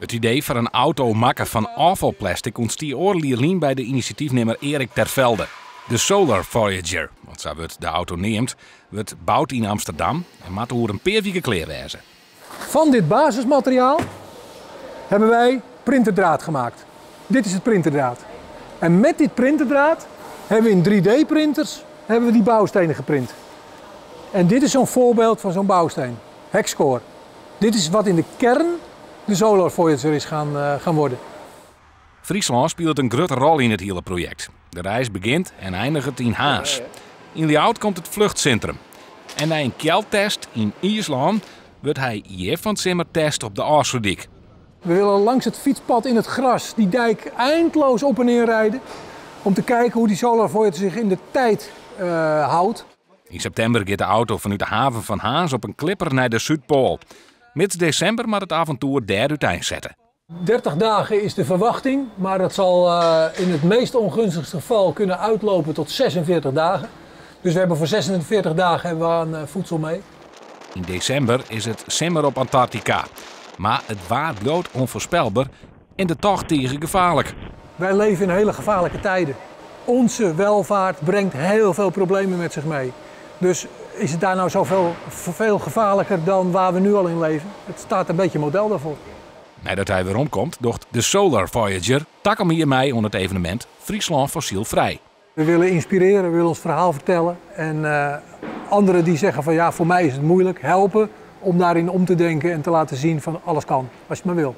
It idee foar in auto makke fan ôffalplastic ûntstie oardel jier lyn by de inisjatyfnimmer Erik ter Velde. De Solar Voyager, want sa wurdt de auto neamd, wurdt boud yn Amsterdam en moat oer in pear wike klear wêze. Van dit basismateriaal hebben wij printerdraad gemaakt. Dit is het printerdraad. En met dit printerdraad hebben we in 3D-printers hebben we die bouwstenen geprint. En dit is zo'n voorbeeld van zo'n bouwsteen, hexcore. Dit is wat in de kern de Solar Voyager is gaan worden. Fryslân spilet in grutte rol yn it hiele projekt. De reis begjint en einiget yn Harns. Yn Ljouwert komt it flechtsintrum. En nei in kjeldtest yn Iislân wurdt hy hjir fan 't simmer test op de Ofslútdyk. We willen langs het fietspad in het gras die dijk eindeloos op en neer rijden. Om te kijken hoe die Solar Voyager zich in de tijd houdt. Yn septimber giet de auto fanút de haven fan Harns op in klipper nei de Súdpoal. Mids desimber moat it aventoer dêr úteinsette. 30 dagen is de verwachting, maar dat zal in het meest ongunstigste geval kunnen uitlopen tot 46 dagen. Dus we hebben voor 46 dagen hebben we aan voedsel mee. Yn desimber is it simmer op Antarktika. Mar it waar bliuwt ûnfoarspelber en de tocht tige gefaarlik. Wij leven in hele gevaarlijke tijden. Onze welvaart brengt heel veel problemen met zich mee. Dus is het daar nou zoveel veel gevaarlijker dan waar we nu al in leven? Het staat een beetje model daarvoor. Neidat hy weromkomt, docht de Solar Voyager takom jier mei oan it evenemint Fryslân Fossylfrij. We willen inspireren, we willen ons verhaal vertellen. En anderen die zeggen van ja, voor mij is het moeilijk, helpen om daarin om te denken en te laten zien van alles kan, als je het maar wil.